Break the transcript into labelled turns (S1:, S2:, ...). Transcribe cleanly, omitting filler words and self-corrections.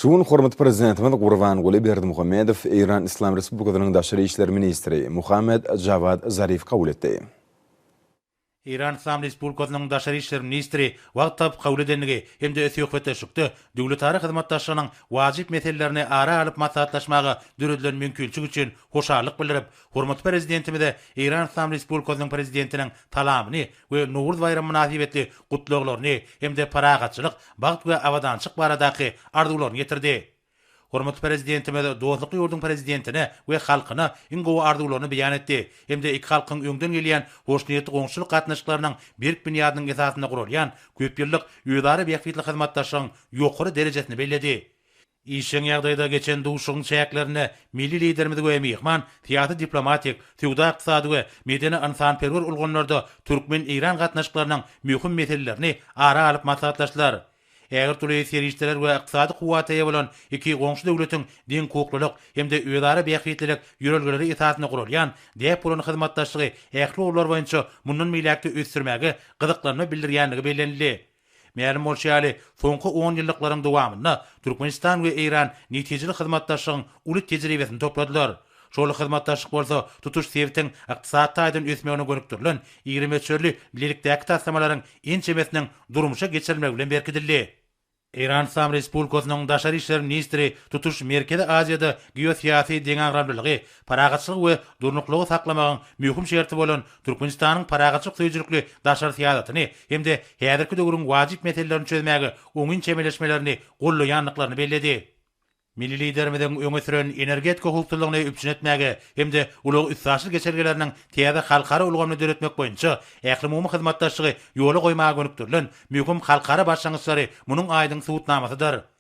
S1: Şu gün hormatly Prezidentimiz Gurbanguly Berdimuhamedow Eýran Yslam Respublikasynyň daşary işler ministri Muhammed Jawad Zarif kabul etdi.
S2: Eýran Yslam Respublikasynyň daşary işler ministri wagt tapyp kabul edendigi hem-de söhbetdeşlikde döwletara hyzmatdaşlygynyň wajyp meselelerini ara alyp maslahatlaşmaga döredilen mümkinçilik üçin hoşallyk bildirip, hormatly Prezidentimize Eýran Yslam Respublikasynyň Prezidentiniň salamyny we Nowruz baýramy mynasybetli gutlaglaryny hem-de parahatçylyk, bagt we abadançylyk baradaky arzuwlaryny ýetirdi. Hormatly Prezidentimiz dostlukly ýurduň Prezidentine we halkyna iň gowy arzuwlaryny beýan etdi hem-de iki halkyň öňden gelýän hoşniýetli goňşuçylyk gatnaşyklarynyň berk binýadynyň esasynda guralýan köpýyllyk özara bähbitli hyzmatdaşlygyň ýokary derejesini belledi. Işjeň ýagdaýda geçen duşuşygyň çäklerinde milli Liderimiz we myhman syýasy-diplomatik, söwda-ykdysady we medeni-ynsanperwer ulgamlarda türkmen-eýran gatnaşyklarynyň möhüm meselelerini ara alyp maslahatlaşdylar. Ägirt uly serişdeler we ykdysady kuwwata eýe bolan iki goňşy döwletiň deňhukuklylyk hem-de özara bähbitlilik ýörelgeleri esasynda guralýan däp bolan hyzmatdaşlygy ähli ugurlar boýunça mundan beýläk-de ösdürmäge gyzyklanma bildirýändigi bellenildi. Mälim bolşy ýaly, soňky onýyllyklaryň dowamynda Türkmenistan we Eýran netijeli hyzmatdaşlygyň uly tejribesini topladylar. Şol hyzmatdaşlyk bolsa tutuş sebitiň ykdysady taýdan ösmegine gönükdirilen iri möçberli bilelikdäki taslamalaryň ençemesiniň durmuşa geçirilmegi bilen berkidildi. Eýran Yslam Respublikasynyň daşary işler ministri tutuş Merkezi Aziýada geosyýasy deňagramlylygy, parahatçylygy we durnuklylygy saklamagyň möhüm şerti bolan Türkmenistanyň parahatçylyk söýüjilikli daşary syýasatyny hem-de häzirki döwrüň wajyp meselelerini çözmäge oňyn çemeleşmelerini goldaýandyklaryny belledi. Milli Liderimiziň öňe süren energetika howpsuzlygyny üpjün etmäge hem-de ulag-üstaşyr geçelgeleriniň täze halkara ulgamyny döretmek boýunça ählumumy hyzmatdaşlygy ýola goýmaga gönükdirilen möhüm halkara başlangyçlary munuň aýdyň subutnamasydyr.